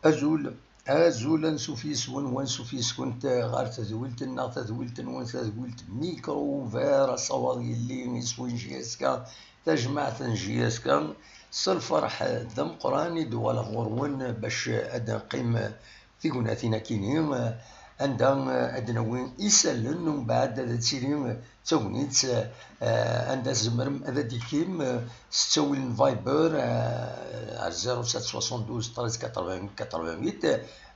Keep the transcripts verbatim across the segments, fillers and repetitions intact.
Azul, azul, ansuf yes-wen, wansuf yes-kent ɣer tedwilt-nneɣ, tadwilt-nwen, tadwilt Micro Ouvert, asawaḍ yelli iswi n J S K, tajmaɛt n J S K. S lferḥ d ameqqran i d-uɣaleɣ ɣur-wen bac ad neqqim tignatin akini, anda ad d-nawi isallen, umbeɛd ad tili d tagnit, eh, anda tzemrem ad d-tikim, eh, s ttawil n Viber, eh, ar zéro sept soixante-douze treize quatre-vingts quatre-vingt-huit,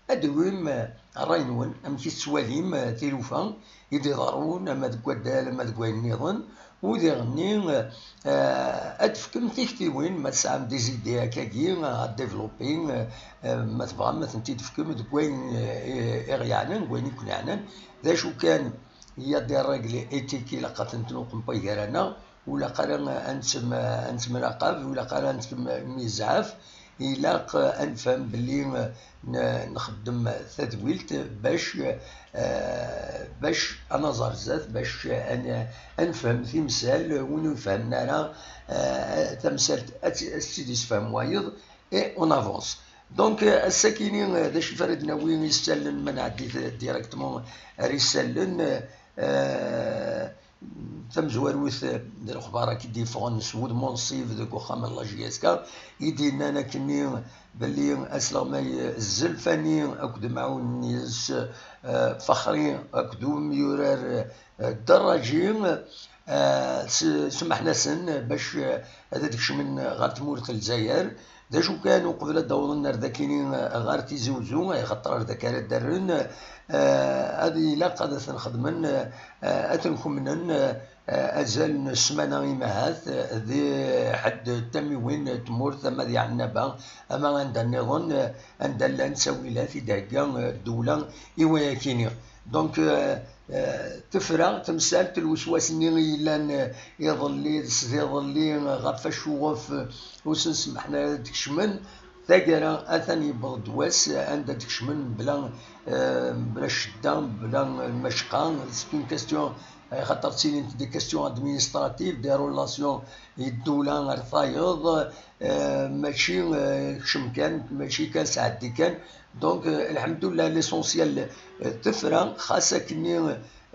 ad d-tawim, eh, ṛṛay-nwen, amek i tettwalim, eh, tilufa i d-iḍerrun, ama deg waddal, ama deg wayen nniḍen, u diɣenni, eh, ad d-tefkem tiktiwin, ma tesɛam des idées akkagi, eh, ad développer, eh, ma tebɣam ad tent-id-tefkem deg wayen, eh, i ɣ-yeɛnan, deg wayen i ken-yeɛnan, d acu kan, il y a des règles éthiques ilaq ad tent-nuqem gar-aneɣ, ur ilaq ara ad nettem-, ad nettemlaqab, ur ilaq ara ad nettemyezɛaf, ilaq ad nefhem belli, eh, n-, nxeddem tadwilt bac, eh, bac ad naẓ ar zdat, bac ad n-, ad nefhem timsal, win ur ifehmen ara, eh, tamsalt ad tt-, ad tt-id-isefhem wayeḍ, et on avance. Donc, euh, ass-akini, euh, d acu i ara d-nawi isallen, ma nɛeddi directement ar isallen, euh, tamezwarut, euh, d lexbar-agi d-yeffɣen s wudem unṣib deg uxxam n la J S K, i d-yennan akkenni belli asleɣmay, euh, Zelfani akked Mɛun-is, euh, Fexri akked umyurar, euh, Dderraji, eh, s-, semmḥen-asen bac, eh, ad d-kecmen ɣer tmurt n Lezzayer. D acu kan, uqbel ad d-awḍen ar dakini, eh, ɣer Tizi Uzzu, axaṭer ar dak ara d-rren, eh, ad ilaq ad ten-xedmen, eh, ad ten-kemmnen, eh, azal n ssmana imahat, eh, di ḥedd tamiwin n tmurt, ama di Ɛennaba, ama anda nniḍen, eh, anda llan ttawilat i d-thegga, eh, ddewla i wayakini. Donc, euh, euh, tefra temsalt lweswas-nni i yellan, euh, iḍelli d sdiḍelli, euh, ɣef wacu ɣef, euh, ur sen-semḥen ara ad d-kecmen. Taggara, atan yewweḍ-d wass, euh, anda d-kecmen bla, euh, bla ccedda, bla, euh, lmacqa. C'est une question, euh, xaṭer ttilint des questions administratives, des relations i ddula ar tayeḍ, euh, mačči, euh, kcem kan, mačči kan sɛeddi kan. Donc, euh, lḥemdullah, l'essentiel, euh, tefra, xas akkenni,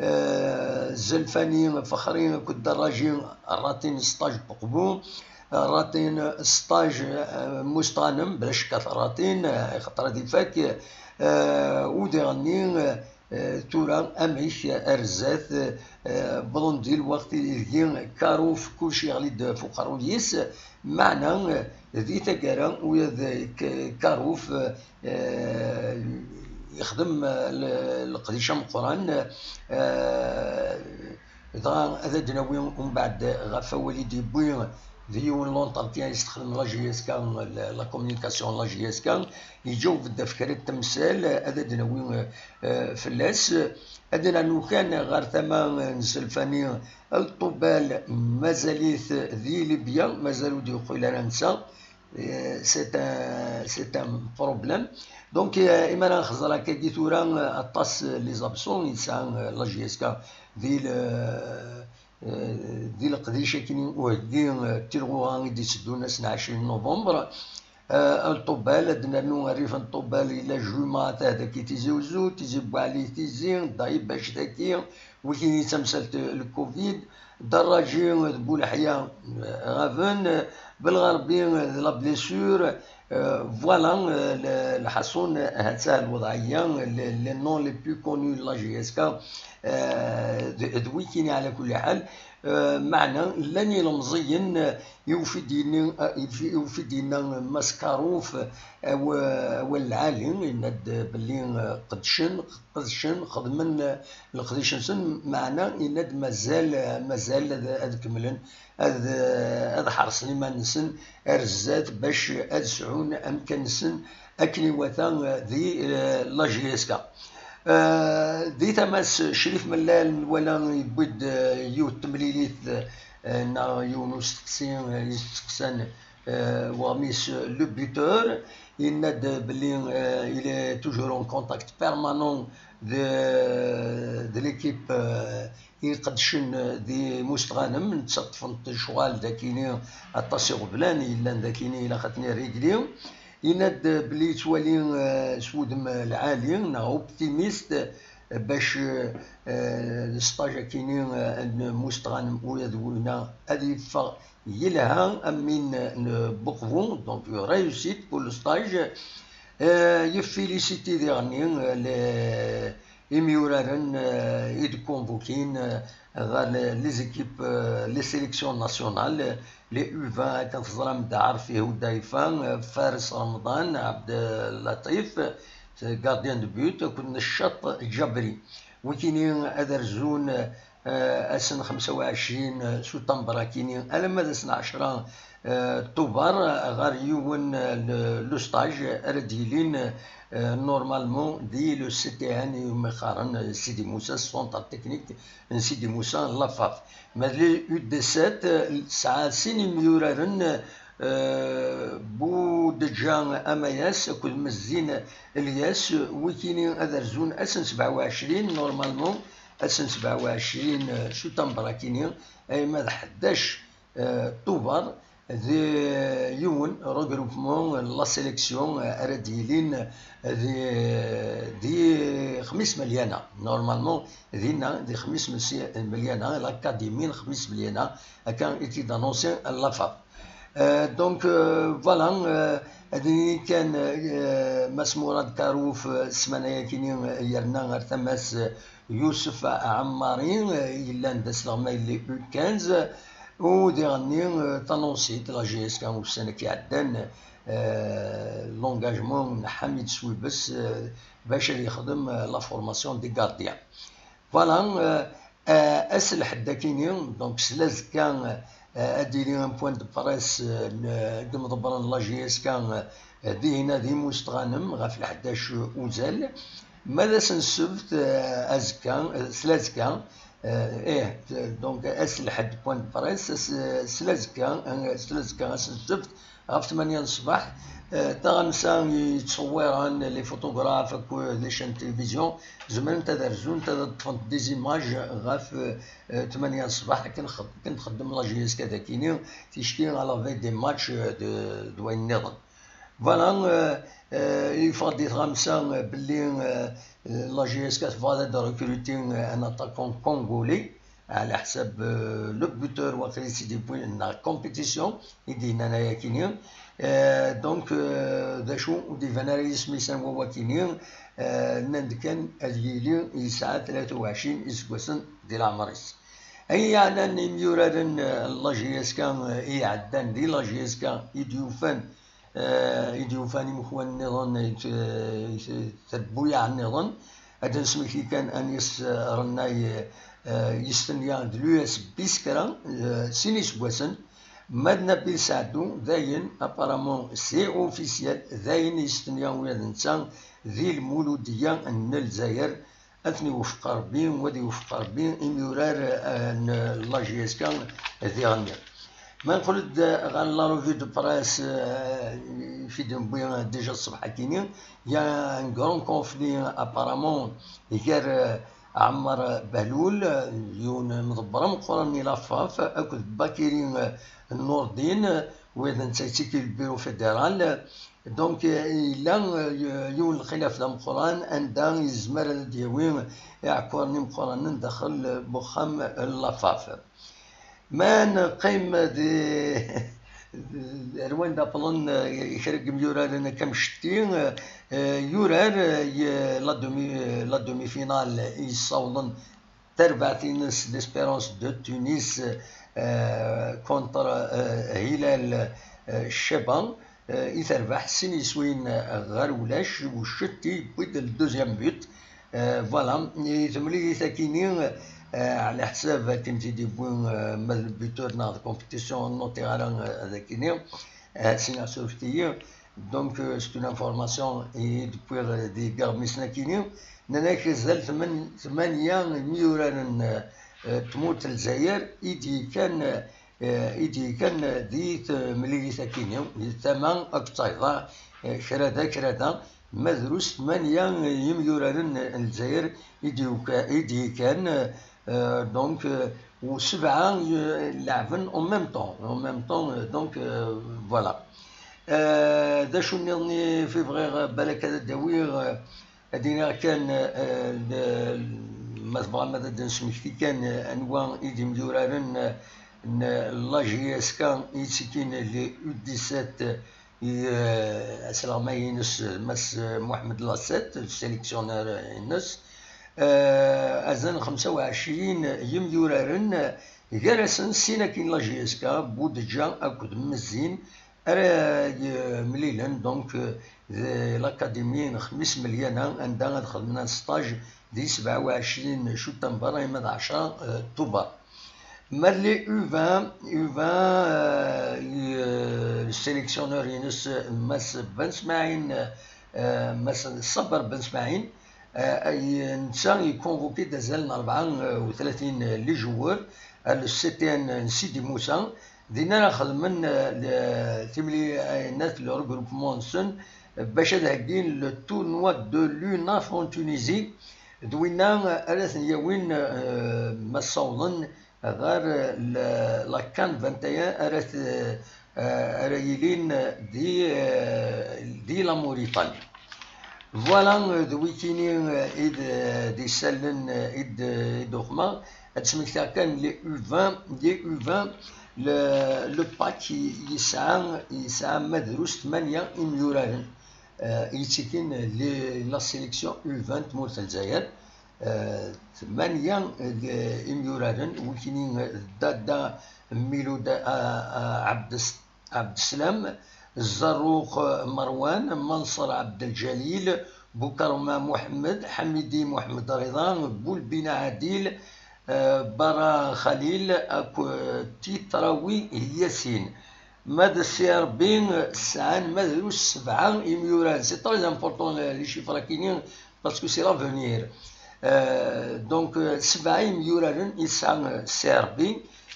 euh, Zelfani, Fexri akked Dderraji, ratin stage n uqbu, ratin stage, euh, mustanem, bla ccek ad ratin, euh, xaṭer ad ifak, euh, u diɣenni, euh, euh, tura amek ar zdat, euh, wwḍen di lweqt ideg Karuf kullec yeɣli-d f uqerruy-is, meɛna, euh, di taggara ula d K-, Karuf, euh, eh, yexdem, eh, le-, leqdic ameqqran, eh, dɣa ad d-nawi umbeɛd ɣef wawal i d-yewwi d yiwen l'entretien yestexdem la J S K, la, la communication la J S K, yeǧaweb-d ɣef kra n temsal, ad d-nawi, eh, fell-as. Ad d-nernu kan ɣer tama n Zelfani, Lṭubal mazal-it di Libya, mazal ur d-yeqqil ara netta. Eh, c'est un, c'est un problème. Donc, eh, imi ara nxeẓẓer akkagi tura, eh, aṭas, eh, les absents i tesɛa, eh, la J S K di le-, eh, di leqdic akkin uheggi, eh, tilɣuɣa i d-itteddun ass n ɛecrin novembre. Ṭubal, ad nernu rrif n Ṭubal, yella Juma, Tahda ki Tizi Uzzu, Tizi Bwaɛli, Tizi Daibac, daki wikini d tamsalt n Covid, Daraji d Buleḥya ɣaben, Belɣerbi d la blessure. Voilà, lḥaṣun, ha-tt-a lweḍɛiyya, les noms les plus connus n la J S K d wikini ɛla kulli ḥal. Meɛna llan ilemẓiyen, iwfi-d yenna, iwfi-d yenna Mass Karuf awal lɛali, yenna-d belli qedcen, qedcen, xedmen leqdic-nsen, meɛna yenna-d mazal, mazal ad, ad kemmlen, ad, ad ḥerṣen iman-nsen ar zdat bac ad sɛun amkan-nsen akken iwata di la J S K. Di tama-s, Crif Mellal nwala yewwi-d yiwet temlilit neɣ yiwen usteqsi yesteqsan weɣmis le buteur, yenna-d belli il est toujours en contact permanent de, de l'équipe iqeddcen di Mustɣanem, netta ṭṭfen-t lecɣal dakini, aṭas iɣeblan yellan dakini ilaq ad ten-irrigli. Yenna-d belli yettwali s wudem lɛali neɣ optimiste bac stage akini n Mustɣanem ula d winna ad yeffeɣ yelha am win n Buqbu, donc réussite pour le stage. Yeffilisiti diɣenni les imyuraren i d-convoquin ɣer les équipes, les sélections nationales, les U vingt, akken teẓram, Ɛarfi Hudayfa, Fares Remḍan, Abdelatif, gardien de but, akked Neccaṭ Ǧabri. Wikini ad rzun ass n xemsa u ɛecrin septembre akini alamma d ass n ɛecra Tubeṛ ɣer yiwen le stage ara d-yilin normalement di le C T N, umi qqaren Sidi Musa, centre technique n Sidi Musa, Lafaf. Ma d les U dix-sept tesɛa sin imyuraren, Budeǧa Amayas akked Mezzin Lyas, wikini ad rzun ass n sebɛa u ɛecrin normalement, ass n sebɛa u ɛecrin septembre akini, ayma d ḥdac Tubeṛ, d yiwen regroupement n la sélection ara d-yilin di, di Xmis Melyana. Normalement dinna di Xmis Melyana, l'académie n Xmis Melyana, akka i t-id-annonsi Lafaf. Donc voilà, ad nini kan Mass Murad Karouf ssmana-yakini yerna ar tama-s Yousef Ɛemmari, yellan d asleɣmay n les U quinze, u diɣenni tanonsit la J S K ussan-agi iɛeddan, l'engagement n Ḥamid Swibes bac ad yexdem la formation des gardiens. Voilà, ass n lḥedd akini, donc s lazekka ad d-yili un point de presse n yimḍebbren n la J S K dihin di Mustɣanem ɣef lḥdac uzal. Ma d ass n ssebt, azekka, s lazekka, ih, donc ass n lḥedd point de presse, s lazekka, s lazekka ass n ssebt ɣef tmanya n ṣṣbeḥ. Taɣamsa yettṣewwiren, les photographes akked les chaînes de télévision zemrent ad rzunt ad ṭṭfent des images ɣef tmanya n ṣṣbeḥ akken txeddem la J S K dakini, ticki à la veille des matchs d wayen nniḍen. Voilà, yeffeɣ-d i tɣamsa belli la J S K tebɣa ad d-recruter un attaquant congolais, ɛla ḥsab le buteur waqil i tt-id-yewwin neɣ compétition i d-yennan ayakini. Donc d acu ur d-iban ara yisem-is anwa wakini, nnan-d kan ad yili yesɛa tlata u ɛecrin iseggasen di leɛmer-is. Ayen yeɛnan imyuraren n la J S K i iɛeddan di la J S K i d-yufan i d-yufan imakwan nniḍen, trebbuyaɛ nniḍen. Ad d-nesmekti kan Anis Rennay yestenya d l'U S B s kra sin iseggasen. Ma d Nabil Saɛdu dayen, apparemment c'est officiel, dayen yestenya ula d netta di Lmuludiyya n Lezzayer. Ad ten-iwefeq Ṛebbi, u ad iwefeq Ṛebbi imyurar n la J S K diɣenni. Ma nqel-d ɣer la revue de presse i d-newwi déjà ṣṣbeḥ-agi-nni, il y a un grand conflit apparemment gar Ɛmer Behlul, yiwen n imḍebber ameqqran i Lafaf, akked Bakiri Nurdin, Wid netta yettekki le bureau fédéral. Donc, euh, yella, euh, yiwen n lxilaf d ameqqran anda yezmer ad d-yawi iɛekkuren imeqqranen daxel n uxxam n la faf. Ma neqqim di, ar wanda wwḍen, euh, kra n yimyuraren akka mcetti, euh, yurar, euh, y-, la demi, la demi-finale i yessawḍen tarbaɛt-ines d'Espérance de Tunis, euh, contre, euh, Hilal, euh, Cheba, euh, i terbeḥ sin yiswiyen ɣer ulac, ucetti yewwi-d le deuxième but. Euh, voilà, i temlilit akini, euh, ɛla ḥsab akken tt-id-yewwi, euh, ma d le buteur neɣ d compétition ur nutiɣ ara, euh, ad akini, euh, sin asurfet-iyi. Donc, euh, c'est une information i d-wwiɣ di yiɣmisen akini. Nnan-ak azal tmen-, tmanya imyuraren, euh, n tmurt n Lezzayer i d-yekkan, euh, i d-yekkan di temlilit akini, di tama akked tayḍa, euh, kra da, kra da, ma drus tmanya yimyuraren n Lezzayer i d-yuka-, i d-yekkan, euh, donc, euh, u sebɛa, euh, leɛben en même temps, en même temps, euh, donc, euh, voilà. Euh, d acu nniḍen i bɣiɣ balak ad d-awiɣ, euh, ad d-iniɣ kan, euh, d-, ma tebɣam ad d-nesmekti kan, euh, anwa i d imyuraren, euh, n la J S K i yettekkin les U dix-sept, i, euh, asleɣmay-ines, Mass Mohamed Lasset, le sélectionneur-ines, euh, azal n xemsa u ɛecrin yimyuraren, gar-asen sin akin la J S K, Boudja akked Mezzin, ara yemlilen, donc, euh, d l'académie n Xmis Melyana, anda ad xedmen un stage di sebɛa u ɛecrin Chutamber, arma d ɛecra, euh, Tuber. Ma d les U vingt, U vingt, euh, i, euh, le sélectionneur-ines, Mass Ben Smaïn, euh, Mass Saber Ben Smaïn, euh, ay-, netta yekkonvoki-d azal n rebɛa, euh, u tlatin les joueurs, ar le C T N n Sidi Moussa, din ara xedmen, euh, le, timlilit, le regroupement-nsen, bac ad heggin le tournoi de l'UNAF en Tunisie, d winna ara ten-yawin, euh, ma ssawḍen ɣer, euh, la, la CAN vingt et un ara t-, euh, ara yilin di, euh, di la Mauritanie. Voilà, euh, d wikini, euh, i d, euh, d isallen, euh, i d, i d-uxmeɣ. Ad smektiɣ kan les U vingt, les U vingt, le, le pack i-, yesɛa, yesɛa ma drus tmanya imyuraren, euh, yettikin les, la sélection U vingt n tmurt n Lezzayer. Euh, tmanya, euh, imyuraren, wikini, euh, Dada Miloud, euh, euh, Abdes-, Abdeslam, Zarrouq, euh, Marwan, Manser Abdeljalil, Boukarma Mohamed, Hamidi Mohamed Rida, Boulbina Adil, euh, Bara Khalil, akked Titrawi Yassine. Ma d C R B, euh, sɛan ma drus sebɛa imyuraren. C'est très important, les, les chiffres akini, parce que c'est l'avenir. Euh, donc, euh, sebɛa imyuraren i yesɛa, euh, C R B.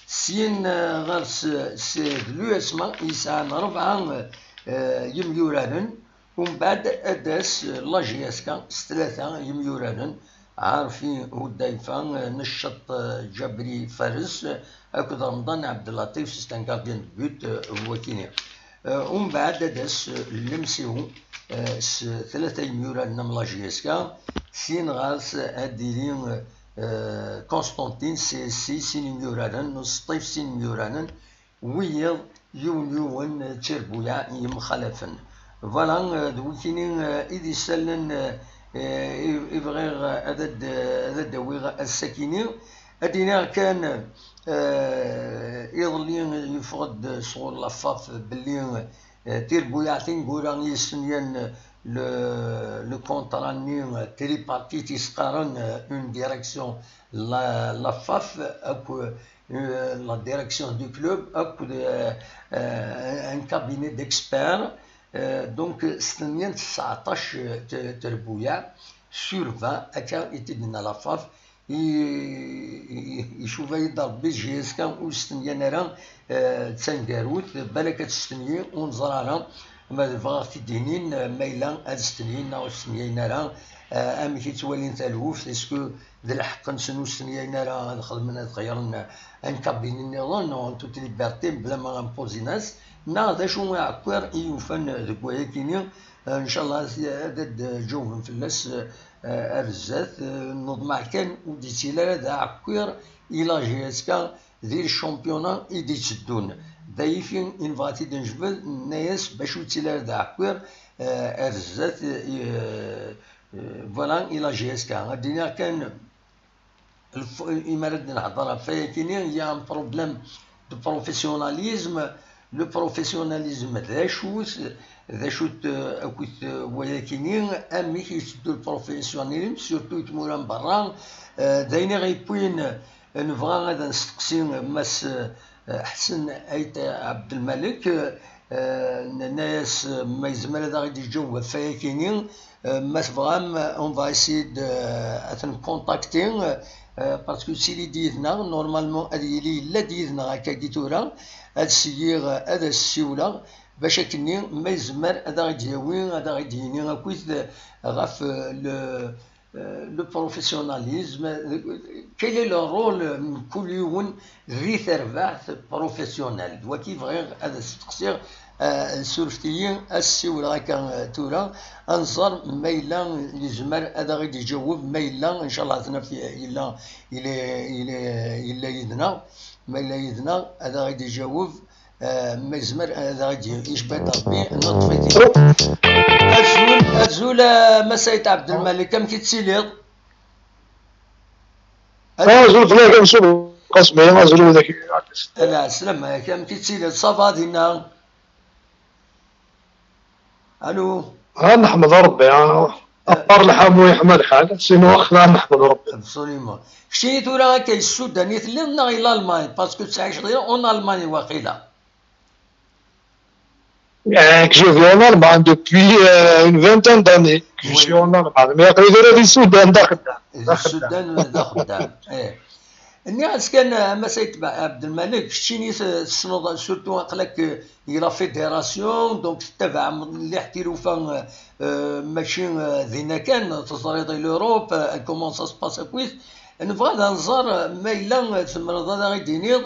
Syin, euh, ɣer s-, s-, d l'U S M A i yesɛan rebɛa, euh, yimyuraren. Umbeɛd ad d-tas, euh, la J S K s tlata yimyuraren. Ɛarfi Hudayfa, euh, Necceṭ, euh, Ǧabri Fares, euh, akked Remḍan Ɛebdellaṭif, c'est un gardien de but, euh, wakini. Euh, umbeɛd ad d-tas, euh, Lemsiw, euh, s tlata yimyuraren am la J S K, syin ɣer-s ad d-yili, euh, Constantine, C S C, sin imyuraren, Useṭṭif, sin imyuraren, wiyiḍ yiwen yiwen, euh, d tirbuyaɛ yemxalafen. Voilà, euh, d wikini, euh, i d isallen, euh, euh, i, i bɣiɣ, euh, ad d-, ad d-awiɣ ass-akini. Ad d-iniɣ kan, euh, iḍelli yeffeɣ-d sɣur la faf belli, euh, tirbuyaɛt tineggura i yestenyan le, le contrat-nni, euh, tripartite i s-qqaren, euh, une direction la, la faf, akked, euh, la direction du club, akked, euh, euh, un cabinet d'experts. Euh, donc, stenyan tseɛṭac, euh, t-, tirbuyaɛ sur vingt, akka i t-id-tenna la faf. I, i, icuba-yi-d Rebbi, J S K ur stenyan ara, eh, d taneggarut, balak ad testenyi, ur neẓri ara ma bɣiɣ ad t-id-inin, eh, ma yella ad stenyin neɣ ur stenyayen ara, Amek i ttwalin taluft? Est-ce que d lḥeqq-nsen, ur stenyayen ara ad xedmen, ad ɣeyren un cabinet nniḍen en toute liberté, bla ma imposer-as? Neɣ d acu aɛekkiṛ i yufan deg wayagi-nni? Ncallah ad d-ǧawben fell-as ar zdat. Neḍmeɛ kan ur d-yettili ara d aɛekkiṛ i la J S K di le championnat i d-itteddun. Dayif i nebɣa ad t-id-nejbed, nenna-yas bac ur yettili ara d aɛekkiṛ ar zdat, voilà, i la J S K. Ad d-iniɣ kan, imi ara d-nehḍer ɣef wayagi-nni, il y a un problème de professionnalisme. Le professionnalisme d acu-t, d acu-t akked wayagi-nni, amek yetteddu le professionnalisme, surtout i tmura n berra? D ayen i ɣ-yewwin nebɣa ad nesteqsi Mass Ḥsen Ayt Ɛebdelmalek, nenna-yas ma yezmer ad aɣ-id-iǧaweb ɣef wayagi-nni. Ma tebɣam, on va essayer de, ad ten-contacter, parce que s'il est yid-neɣ, normalement ad yili yella-d yid-neɣ akkagi tura, ad syiɣ ad as-ssiwleɣ bac akkenni ma yezmer ad aɣ-id-yawi, ad aɣ-id-yini akkit ɣef le, le professionnalisme, quel est le rôle n kul yiwen di terbaɛt professionnelle. D waki bɣiɣ ad as-steqsiɣ, surfet-iyi, ad ssiwleɣ akka tura, ad nẓer ma yella yezmer ad aɣ-id-iǧaweb, ma yella, ncallah ad t-naf yella, yella, yella, yella yid-neɣ, ma yella yid-neɣ ad aɣ-id-iǧaweb, ma yezmer ad aɣ-id-icebbeḥ Rebbi, neṭṭef-it-id. Azul, azul a Mass Ayt Ɛebdelmalek, amek i tettiliḍ? Azul fell-ak a Mesut Qasmi, azul fell-ak. Ala, sslam-ak, amek i tettiliḍ? Ça va dinna? Allô? Ah, neḥmed Rebbi, ah. Aṭṭar lḥamu yeḥma lḥal, sinon axla neḥmed Rebbi. Absolument. Keččini tura akka i Ssudan i telliḍ neɣ i l'Allemagne? Parce que tettɛiceḍ en Allemagne waqila. Eh, que je vis en Allemagne depuis, euh, une vingtaine d'années que je suis en Allemagne. Mais aql-i tura di Ssudan d axeddam. Di Ssudan d axeddam. Eh. Nniɣ-as kan, a Mass Ayt Ɛebdelmalek, keččini tessneḍ surtout aql-ak di la fédération, donc tettabaɛ mliḥ tilufa, euh, mačči, euh, dinna kan, teẓriḍ i l'Europe, euh, comment ça se passe akkit. Nebɣa ad nẓer, euh, ma yella, euh, tzemreḍ ad aɣ-id-tiniḍ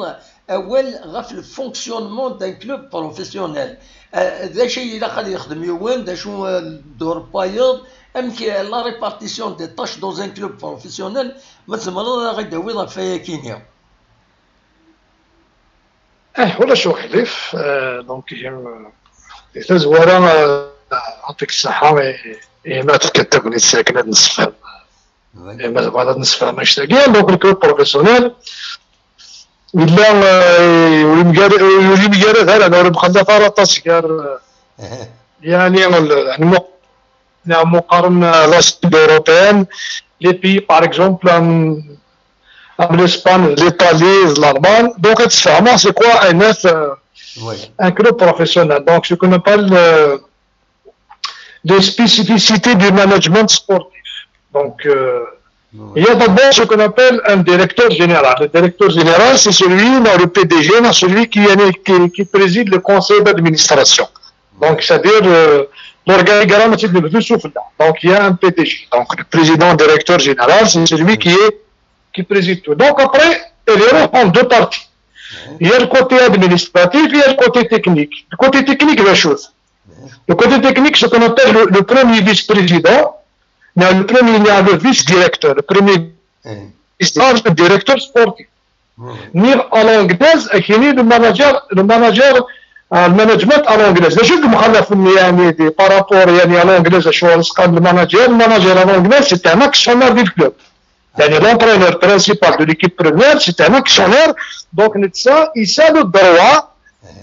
awal ɣef le fonctionnement d'un club professionnel. Euh, d acu i ilaq ad yexdem yiwen, d acu, euh, dduṛ n wayeḍ, amek, euh, la répartition des tâches dans un club professionnel, ma tzemreḍ ad aɣ-id-tawiḍ ɣef wayagi-nni. Eh, ulac uxlif, eh, donc, eh, di tazwara, eh, yeɛṭik ṣṣeḥḥa, eh, eh, ma tefkiḍ tagnit s akken ad nessefhem. Eh, ma tebɣiḍ ad nessefhem annect-agi, donc, le club professionnel, yella, eh, ur yemgar-, ur yemgarad ara, ur yemxallaf ara aṭas gar, eh, yeɛni, ul-, yeɛni, mu-, neɣ muqaren, euh, la Sud européenne, les pays, par exemple, am, am l'Espagne, l'Italie, l'Allemagne. Donc, ad tfehmeḍ c'est quoi un, euh, un club professionnel. Donc, ce qu'on appelle, euh, les spécificités du management sportif. Donc, euh, il y a d'abord ce qu'on appelle un directeur général. Le directeur général, c'est celui, non, le P D G, non, celui qui, qui, qui préside le conseil d'administration. Donc, c'est-à-dire, euh, l'organigramme, c'est de, de souffle. Donc, il y a un P D G. Donc, le président directeur général, c'est celui qui est, qui préside tout. Donc, après, il y a en deux parties. Il y a le côté administratif, il y a le côté technique. Le côté technique, la chose. Le côté technique, ce qu'on appelle le, le premier vice-président, il y a le premier, il y a le vice-directeur, le premier vice-directeur, le directeur sportif. Nniɣ à l'anglaise, akini le manager, le manager, euh, le management à l'anglaise. D acu i yemxalafen, yeɛni, di, par rapport, yeɛni, à l'anglaise, acu ara s-qqaren le manager? Le manager à l'anglaise, c'est un actionnaire du club. Yeɛni, l'entraîneur principal de l'équipe première, c'est un actionnaire. Donc, netta, il a le droit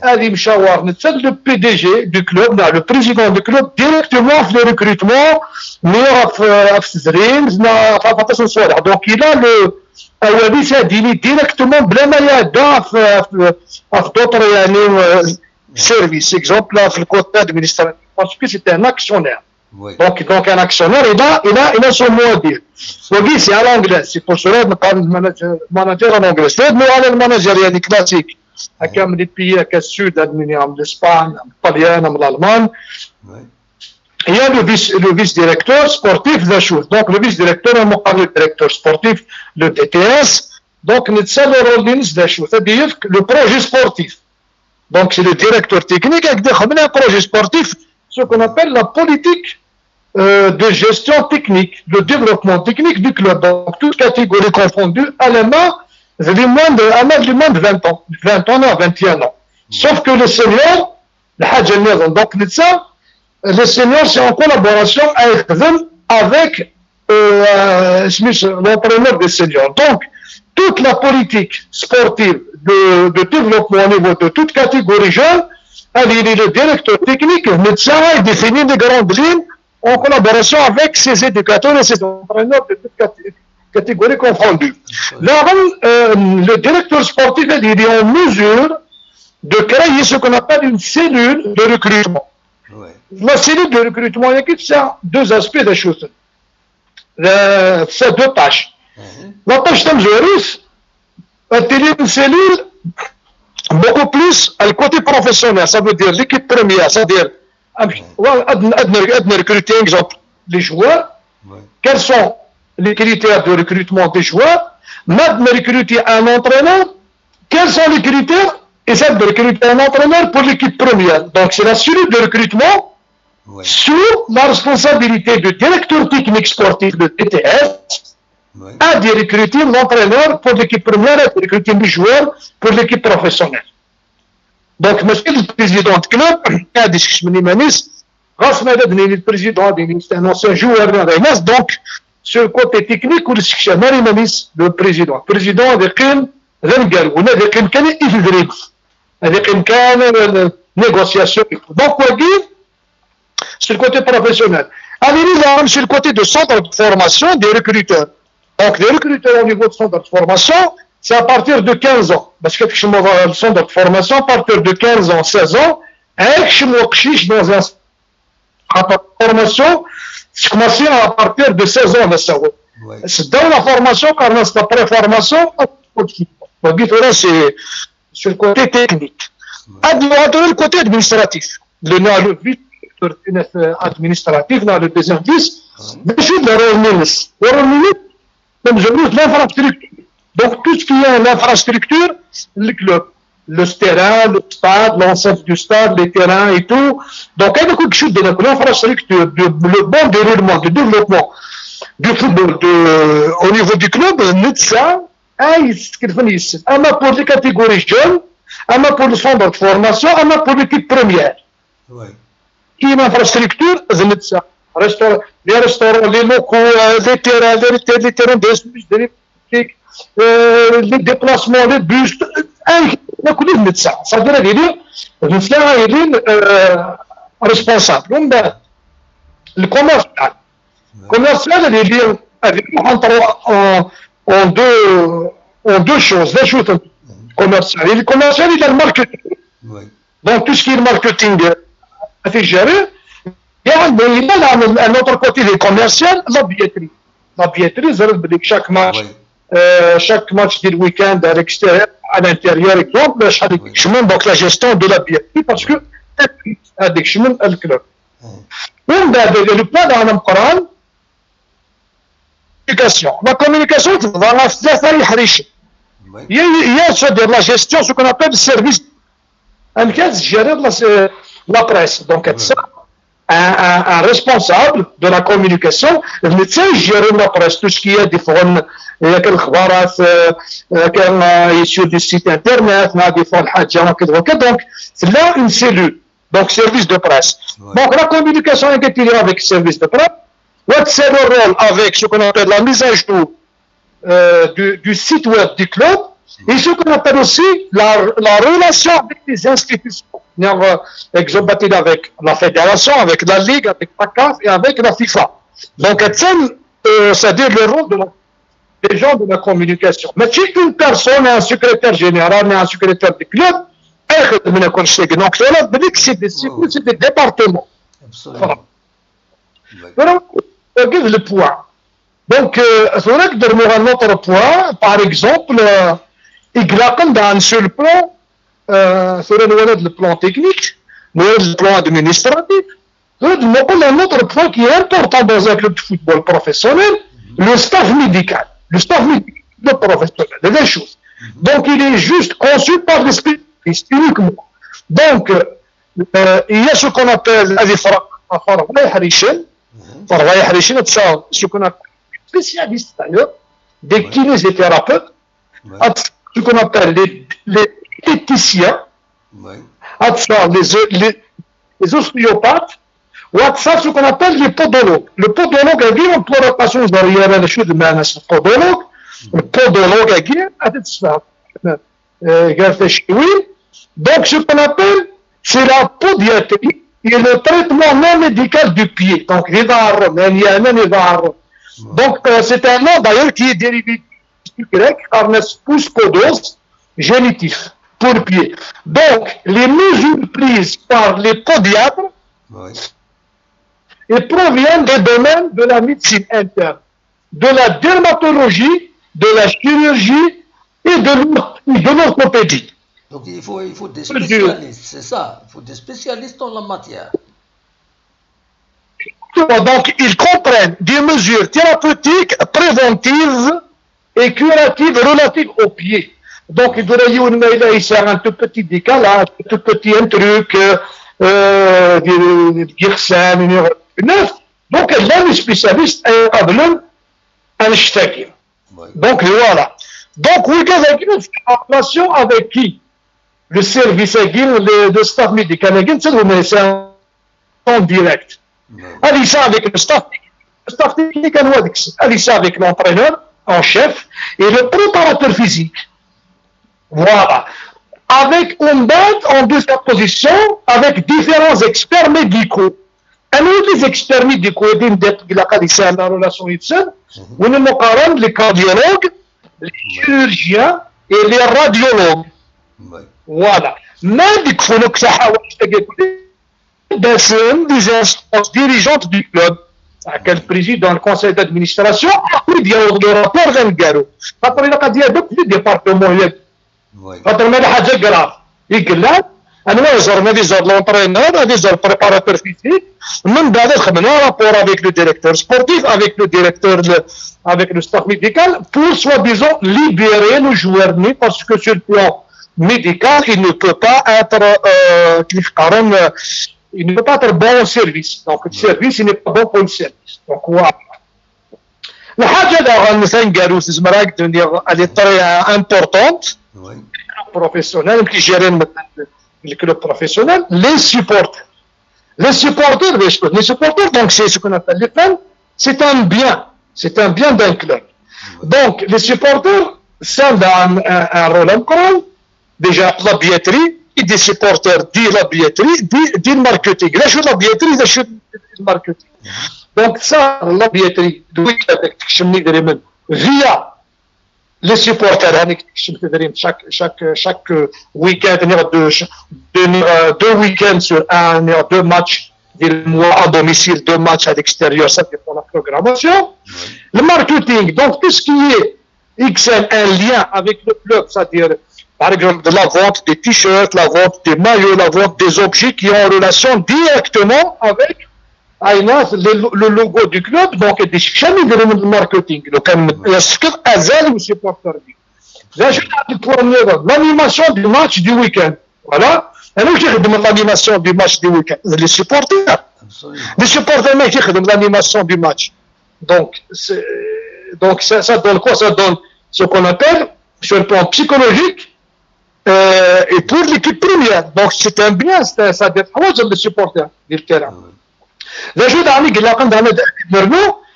ad yemcawer netta d le P D G du club, neɣ le président du club, directement ɣef le recrutement, neɣ ɣef, ɣef tezrimt, neɣ ɣef, ɣef aṭas n ṣṣwalḥ. Donc, il a le, awal-is ad d-yini directement, bla ma iɛedda ɣef, ɣef, ɣef d'autres, yeɛni, euh, services. Exemple, ɣef le côté administratif, parce que c'est un actionnaire. Donc, donc, un actionnaire, il a, il a, il a son mot à dire. Wagi, c'est à l'anglaise. C'est pour cela que le manager, manager en anglais. C'est le manager, yeɛni, classique. Akka am les pays, akka sud, am l'Espagne, am Ṭṭalyan, am l'Allemagne. Il y a le vice, le vice-directeur sportif, d acu. Donc, le vice-directeur, on parle le directeur sportif, le D T S. Donc, netta le rôle-ines, d acu. C'est-à-dire que le projet sportif. Donc, c'est le directeur technique avec des projet sportif, ce qu'on appelle la politique euh, de gestion technique, le développement technique du club. Donc, toute catégorie confondue, à la main, les moins de, à moins de moins de vingt ans, vingt ans, non, vingt et un ans. Sauf que les seniors, le Hadj Al-Nizam, donc, ça, les seniors, c'est en collaboration avec, avec euh, euh, l'entraîneur des seniors. Donc, toute la politique sportive de, de développement au niveau de toute catégorie jeune, elle, il est le directeur technique, médecin, il définit les grandes lignes en collaboration avec ses éducateurs et ses entraîneurs de toute caté- catégorie confondue. Là, euh, le directeur sportif, il est en mesure de créer ce qu'on appelle une cellule de recrutement. Ouais. La cellule de recrutement, il y a deux aspects de la chose. Euh, C'est deux tâches. La tâche tamezwarut, elle est une cellule beaucoup plus à le côté professionnel, ça veut dire l'équipe première, c'est-à-dire ad recruter, exemple, les joueurs, Ouais. Quels sont les critères de recrutement des joueurs, même de recruter un entraîneur, quels sont les critères et ça de recruter un entraîneur pour l'équipe première. Donc c'est la cellule de recrutement Ouais. Sous la responsabilité du directeur technique sportif de D T S, Ouais. à de recruter l'entraîneur pour l'équipe première et de recruter les joueurs pour l'équipe professionnelle. Donc, monsieur le président de club, a dit que je me dis, ɣas ma d-nini le président, c'est un ancien joueur, donc, sur le côté technique, ou le secrétaire, le président. Le président, il est comme, il est comme, il est comme, il est comme, négociation. Donc, quoi dire, sur le côté professionnel. Allez, là, sur le côté de centre de formation des recruteurs. Donc, les recruteurs au niveau de centre de formation, c'est à partir de quinze ans. Parce que le centre de formation, à partir de quinze ans, seize ans, avec dans un centre de formation, c'est commencé à partir de seize ans, là, ça. Ouais. C'est dans la formation, quand c'est la préformation, on dit, là, c'est sur le côté technique. Ad-nuɣal tura le côté administratif. Le, le vice administratif, le deuxième vice, mais c'est le rôle ministre. Le rôle ministre, comme je dis, l'infrastructure. Donc tout ce qui est l'infrastructure, le club, le terrain, le stade, l'enceinte du stade, les terrains et tout. Donc, il y a beaucoup de choses de l'infrastructure, de- le bon déroulement, du développement du football de- au niveau du club, netta, ah, il se- il se- ama pour les catégories jeunes, ama pour le centre de formation, ama pour l'équipe première. Ouais. Une infrastructure, de netta. Restaurant, les restaurants, les locaux, euh, les terrains, les, les terrains de sport, les, euh, les déplacements, les bus, euh, il y a que de netta. Ça veut dire, il est, netta, il est, euh, responsable. Donc, ben, le commerce, commercial, il est, il est entre, en, en deux, en deux choses. La chose commerciale. Et le commercial, il a le marketing. Ouais. Donc, tout ce qui est marketing, euh, à gérer, il y a, il y a un, un autre côté des commercial, la billetterie. La billetterie, ça veut dire que chaque match, Ouais. euh, chaque match du week-end à l'extérieur, à l'intérieur, exemple, chaque Oui. chemin, donc la gestion de la billetterie, parce que avec le club. Mhm. Donc, ben, le point dans le Coran, communication. La communication, tu vas la faire, ça, il y a, Ouais. il y a, c'est-à-dire la gestion, ce qu'on appelle le service. Un cas, gérer la, la presse. Donc, être ça, un, un, un responsable de la communication, il gérer la presse, tout ce qui est des forums, euh, quel خبارات, euh, euh, quel, euh, sur du site internet, là, des fois, الحاجة، وكذا، وكذا. Donc, c'est là une cellule. Donc, service de presse. Ouais. Donc, la communication est liée avec le service de presse. C'est le rôle avec ce qu'on appelle la mise à jour euh, du, du site web du club et ce qu'on appelle aussi la, la relation avec les institutions. Il y a, euh, exemple, avec la fédération, avec la ligue, avec la CAF et avec la FIFA. Donc, c'est, euh, c'est-à-dire le rôle de la, des gens de la communication. Mais si une personne, un secrétaire général, un secrétaire du club, donc, c'est des, c'est des, c'est des départements. Absolument. Voilà. Voilà, on regarde le point. Donc, euh, on regarde un autre point, par exemple, euh, il y a dans un seul plan, euh, on regarde le plan technique, on regarde le plan administratif, Nous avons un autre point qui est important dans un club de football professionnel, le staff médical. Le staff médical professionnel, c'est des choses. Donc, il est juste conçu par les spécialistes uniquement. Donc, euh, il y a ce qu'on appelle هذه فرق اخر رايح ريشن فرق رايح ريشن ce qu'on appelle spécialistes d'ailleurs, des kinésithérapeutes, ce qu'on appelle les, les diététiciens, les, les, les ostéopathes, وتصير ce qu'on appelle les podologues. Le podologue هذه نطلقوا la façon زريانة شو معنى le podologue. Le podologue هذه هذه تسمع قال تشوي. Donc ce qu'on appelle c'est la podiatrie et le traitement non médical du pied. Donc les armes, يعني les armes. Donc euh, c'est un nom d'ailleurs qui est dérivé du grec, arnes pous podos, génitif, pour pied. Donc les mesures prises par les podiatres et proviennent des domaines de la médecine interne, de la dermatologie, de la chirurgie et de l'or- de l'orthopédie. Donc il faut, il faut des spécialistes, c'est ça. Il faut des spécialistes en la matière. Donc, ils comprennent des mesures thérapeutiques, préventives et curatives relatives au pied. Donc, il doit y avoir un tout petit décalage, un tout petit un truc, euh, euh, des, des guirsins, une heure, une heure. Donc, là, les spécialistes, euh, قبل أن نشتكي. Donc, voilà. Donc, ويكا en relation avec qui? Le service, le, le staff médical, c'est en direct. Allez, ça avec le staff, le staff technique, allez, ça avec l'entraîneur en chef et le préparateur physique. Voilà. Avec une bande en deuxième position, avec différents experts médicaux. أنا les experts médicaux هذه بدات قلقه اللي ساهم la relation يتسن ونمقارن les cardiologues, les chirurgiens et les radiologues. Voilà. ما ديك فلوك تاع حوايج تاع داسن des instances dirigeantes du club. تاع كان président le conseil d'administration يدير le rapport غنقالو. خاطر الا قضيه دوك في département ياك خاطر ما حاجه grave. يقلع انا يزور ما يزور l'entraîneur، هذا يزور préparateur physique. من بعد خدمنا rapport avec le directeur sportif, avec le directeur, avec le staff médical pour soi-disant libérer le joueur, mais parce que sur le plan médical il ne peut pas être euh, كيف قارن il ne peut pas être bon au service. Donc le service il n'est pas bon pour le service. Donc voilà. الحاجه الاخرى مثلا قالوا زعما راك elle est très importante. Professionnel, qui gère le club professionnel, les supporters. Les supporters, les supporters, donc c'est ce qu'on appelle les fans, c'est un bien, c'est un bien d'un club. Donc les supporters, ça a un, un, un rôle important. Déjà la billetterie, et des supporters, dit la billetterie, dit, dit le marketing. Là, je suis la billetterie, là, je suis le marketing. Donc ça, la billetterie, oui, avec via les supporters, chaque, chaque, chaque week-end, deux, deux, deux week-ends sur un, deux matchs, des mois à domicile, deux matchs à l'extérieur, ça dépend de la programmation. Le marketing, donc tout ce qui est X M, un lien avec le club, c'est-à-dire, par exemple, de la vente des t-shirts, la vente des maillots, la vente des objets qui ont relation directement avec le logo du club, donc des chaînes de marketing. Donc, il y a ce que azal ou supporter. Là, je vais pour l'animation du match du week-end. Voilà. Et nous, j'ai l'animation du match du week-end. Les supporters. Les supporters, mais j'ai l'animation du match. Donc, donc ça, ça donne quoi? Ça donne ce qu'on appelle, sur le plan psychologique, euh, et pour l'équipe première. Donc, c'est un bien, c'est un, ça doit être les supporters du terrain. Là, je vais dire,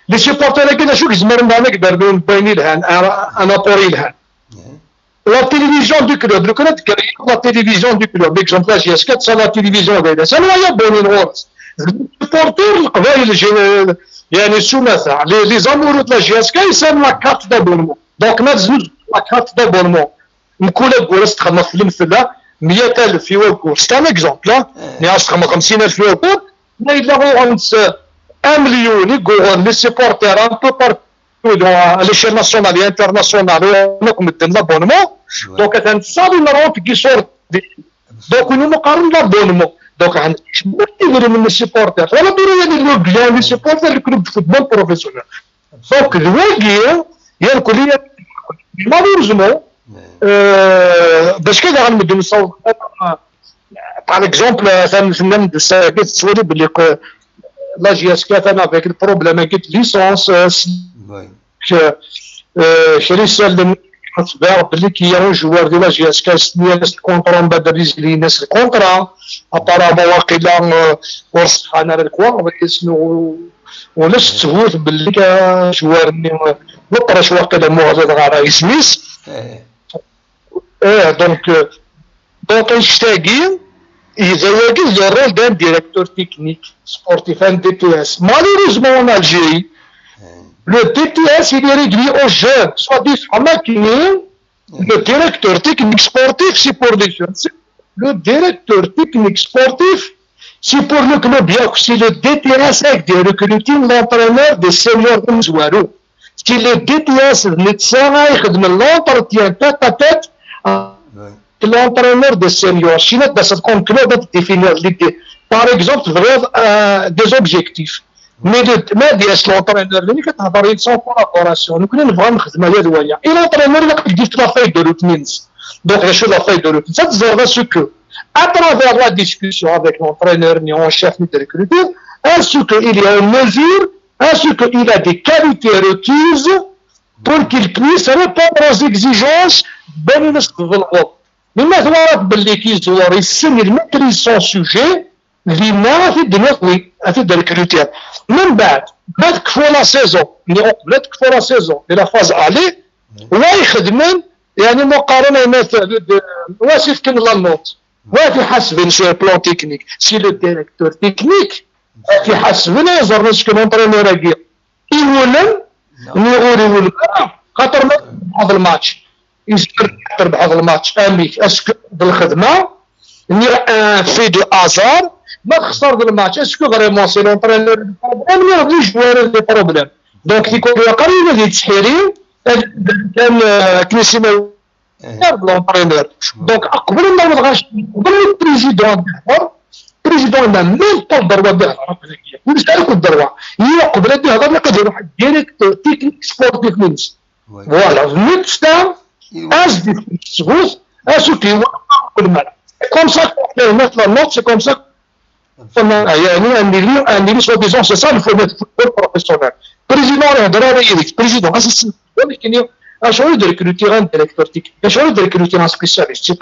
les supporters, un apport. La télévision du club, le club, la télévision du club, l'exemple, la J S quatre, c'est la télévision. C'est un moyen bon, une supporter, les, les amoureux de la J S K, ils ont la carte d'abonnement. Donc, on a la carte d'abonnement. Mkul aggur ad s-txedmeḍ f lemtel meyya alef i waggur. C'est un exemple, hein. Nniɣ ad s-txedmeḍ xemsin alef i waggur. Ma yella ɣur-nnes un million i yuɣen les supporters un peu partout à l'échelle nationale et internationale, uɣen akk medden l'abonnement. Donc, atan tesɛa une rente qui sort. Donc, inu muqaren l'abonnement. Donc, Idrimen n les supporters. Wala tura yani le bien les supporters, le club de football professionnel. Donc, d wagi, ya lkul, ya, malheureusement, euh, parce que dans le monde, par exemple, ça nous demande de ça, que tu vois, la J S K, avec le problème avec les licences, euh, Oui. que, euh, Chris Selden, belli qu'il y a un joueur de la J S K, c'est le contrat, on va dire, il est le contrat. Apparemment, واقيلا, euh, ورسخنا على الكوا، ولكن شنو، ونفس التغوث باللي كان joueur ني، نطرش واقيلا مو هذا غا راه يسميس. Eh, ايه، donc, euh, donc, انشتاقي، اذا واجد le rôle d'un directeur technique sportif, un D T S. Malheureusement, en Algérie, eh, le D T S, il est réduit aux jeunes, soit dit, en maquigné, le directeur technique sportif, c'est pour les jeunes. C'est le directeur technique sportif, c'est pour le club. Il y a aussi le D T S avec des recrutés, l'entraîneur, des seniors, comme Zouarou. C'est le D T S, le médecin, avec l'entretien tête à tête, oui. L'entraîneur des seniors, شي ناس دازت كوم كلوب باش définir l'idée. Par exemple, تبغيض, euh, des objectifs. Mais le, ما دياش l'entraîneur اللي كتهضر sans collaboration، نكون نبغى نخدم هذا الوايا. Et l'entraîneur اللي قد جبت la feuille de route نينز. Donc, je suis la feuille de route. Ça, c'est ce que, à travers la discussion avec l'entraîneur, ni en chef, ni de recruteur, est-ce qu'il est en mesure, est-ce qu'il a des qualités requises pour qu'il puisse répondre aux exigences بين الناس في الغرب. Mais ma twarat belli kizwar yessen, il maîtrise son sujet, dinna ad t-id-nawi, ad t-id-recruter. من بعد, ma tekfu la saison, ni uqbel ad tekfu la saison, di la phase aller, wa ixedmen, yani, muqaren, ayna t-, wa s-ifken la note, wa t-iḥasben sur le plan technique, c'est le directeur technique, wa t-iḥasben, ay ẓren est-ce que l'entraîneur-agi iwulem, niɣ ur iwulem ara, xaṭer ma terbeḥ الماتش, yezmer terbeḥ الماتش, amek, est-ce que d lxedma, niɣ un fait de hasard, ma texser الماتش, est-ce que vraiment c'est l'entraîneur le problème, niɣ d les joueurs le problème? Donc, tikwal yeqqar-iyi ad yettḥiri, kan, euh, akken i s-yenna, Eh, l'entraîneur. Donc, qbel ma نهضر, قبل le président ad يهضر, président n'a même pas le droit ad يهضر. Ulac akk le droit. Yeqbel ad yehḍer, ilaq ad iruḥ directeur technique sportif نينز. oui. Voilà, d netta, Il- as-d ttbut, as-d iwala. C'est comme ça qu'on fait mettre la note, c'est comme ça qu'on a, يعني, un milieu, un milieu, soi-disant, c'est ça le football professionnel. Président, يهضر على يديك. Président, as-d, ولكن acuɣer i d-recruter un directeur technique, acuɣer i d-recruter un spécialiste? C'est